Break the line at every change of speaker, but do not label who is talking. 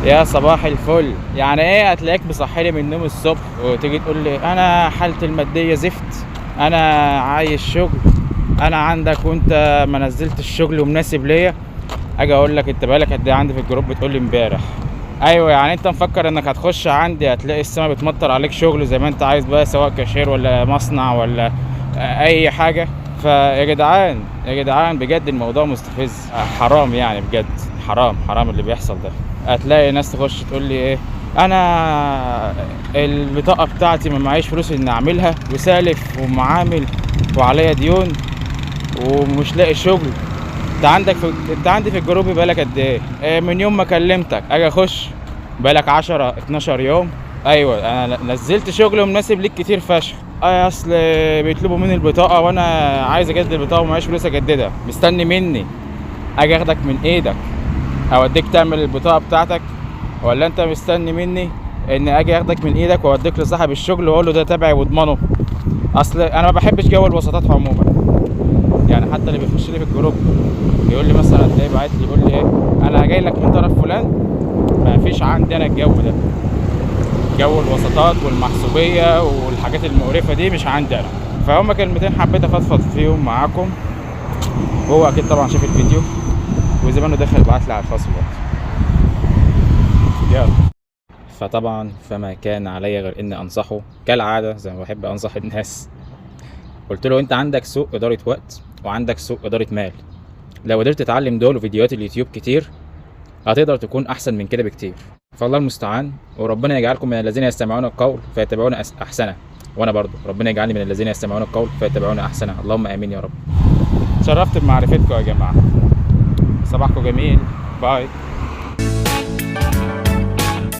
يا صباح الفل. يعني ايه هتلاقيك مصحيلي من النوم الصبح وتيجي تقول لي انا حالتي المادية زفت، انا عايز شغل، انا عندك وانت ما نزلت الشغل ومناسب ليا. اجي اقول لك انت بقالك قد ايه عندي في ال group؟ بتقول لي امبارح. ايوه، يعني انت مفكر انك هتخش عندي هتلاقي السما بتمطر عليك شغل زي ما انت عايز بقى، سواء كاشير ولا مصنع ولا اي حاجة. فيا جدعان يا جدعان بجد الموضوع مستفز، حرام يعني، بجد حرام، حرام اللي بيحصل ده. هتلاقي ناس تخش تقول لي ايه، انا البطاقة بتاعتي ما معيش فلوس ان اعملها، وسالف ومعامل وعليا ديون ومش لاقي شغل. انت عندي في ال group بقالك قد ايه؟ من يوم ما كلمتك اجي اخش بقالك 10 12 يوم. ايوه انا نزلت شغل ومناسب ليك كتير فشخ. اصل بيطلبوا مني البطاقة وانا عايز اجدد البطاقة ومعيش فلوس اجددها. مستني مني اجي اخدك من ايدك اوديك تعمل البطاقة بتاعتك، ولا انت مستني مني ان اجي اخدك من ايدك واوديك لصاحب الشغل واقول له ده تبعي واضمنه؟ اصل انا ما بحبش جو الوساطات عموما. يعني حتى اللي بيخش لي في ال group يقول لي مثلا، تلاقيه باعت لي يقول لي ايه، انا جاي لك من طرف فلان. ما فيش عندنا الجو ده، جو الوساطات والمحسوبيه والحاجات المقرفه دي مش عندي انا. فهم كلمتين حبيت افضفض فيهم معاكم، وهو اكيد طبعا شاف الفيديو وزمانه دخل بعت لي على الخاص دلوقتي. يلا. فطبعا فما كان علي غير اني انصحه كالعادة زي ما بحب انصح الناس. قلت له انت عندك سوء ادارة وقت وعندك سوء ادارة مال، لو قدرت تتعلم دول وفيديوهات اليوتيوب كتير هتقدر تكون احسن من كده بكتير. فالله المستعان، وربنا يجعلكم من الذين يستمعون القول فيتبعون احسنه، وانا برضو ربنا يجعلني من الذين يستمعون القول فيتبعون احسنه، اللهم امين يا رب. اتشرفت بمعرفتكم يا جماعة، صباحكم جميل، bye.